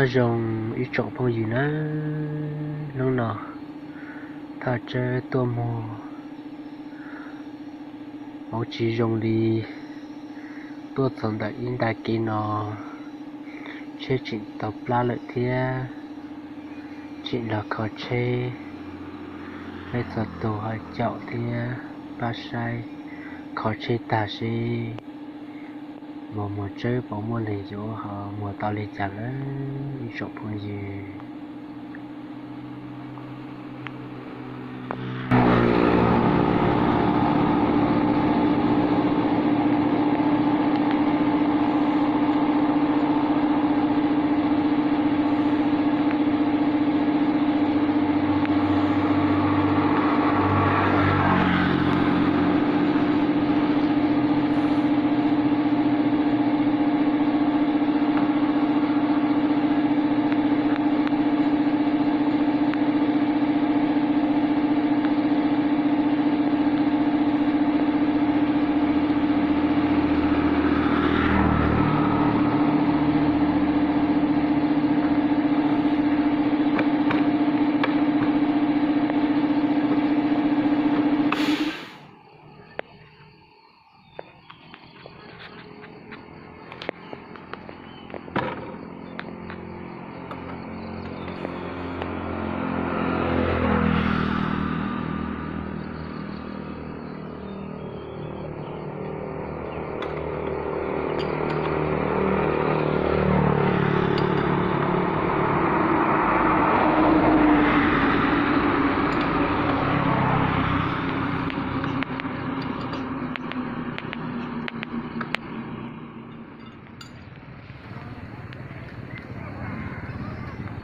Nyob zoo ib tsoom phooj ywg na, hnub no Thoj Tsawb tuaj muag hauv tsis zoo li, tuaj txog ntawm ib nta kev no, tsheb tseem tau plab lawm thiab, tseem los kho tsheb, peb txhua tus ho caum thiab pab saib kho tsheb tag seb Muag Muag Tsawb puas muaj neeg yuav ho muag tau li cas lawm ib tsoom phooj ywg.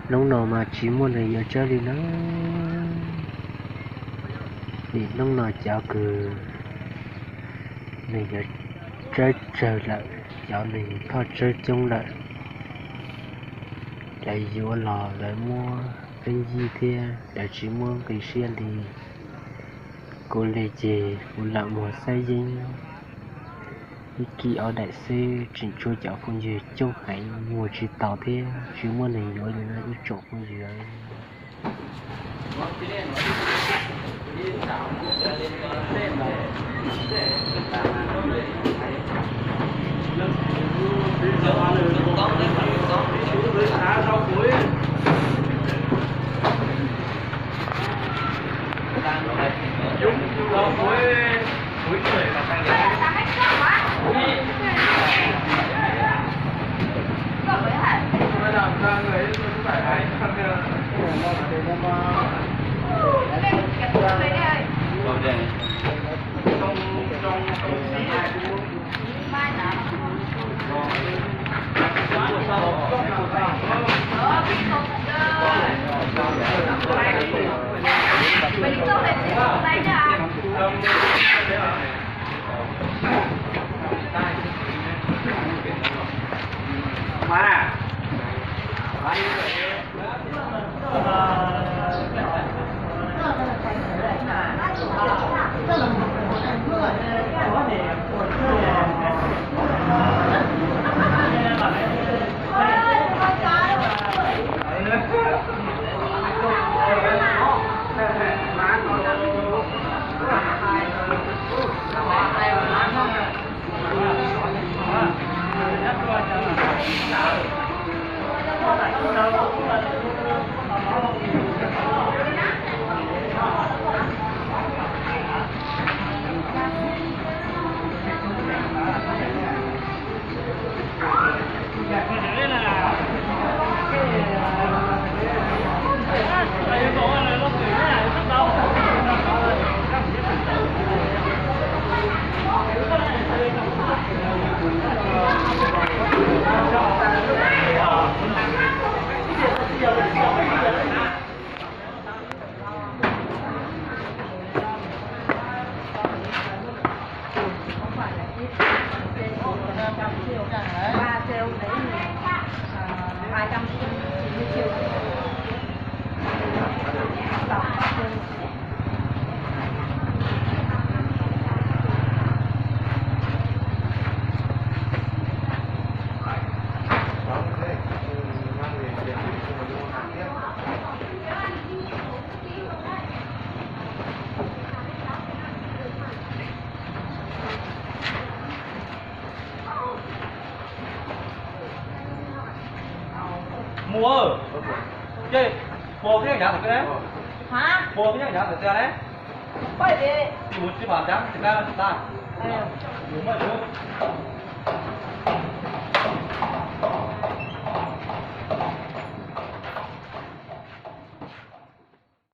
Hnub no mas tsis muaj neeg yuav Tsawb li na. Vim hnub no cov kws neeg yuav Tsawb tsawg lawm, cov neeg Thoj Tsawb coob lawm, lawv yuav los lawv muab pheej yig thiab lawv tsis muab nqi siab li. Kuv li ces kuv lam muag xab yeeb ib kis ob daim xwb, tseem tshuav cov phooj ywg coob heev muag tsis tau thiab tsis muaj neeg yuav li na ib tsoom phooj ywg. Ua, ces puas koj nyav tawm koj ne? Puas koj nyav tawm tiag ne? Mus tsis pom nyav tsis koj tas. Mus muaj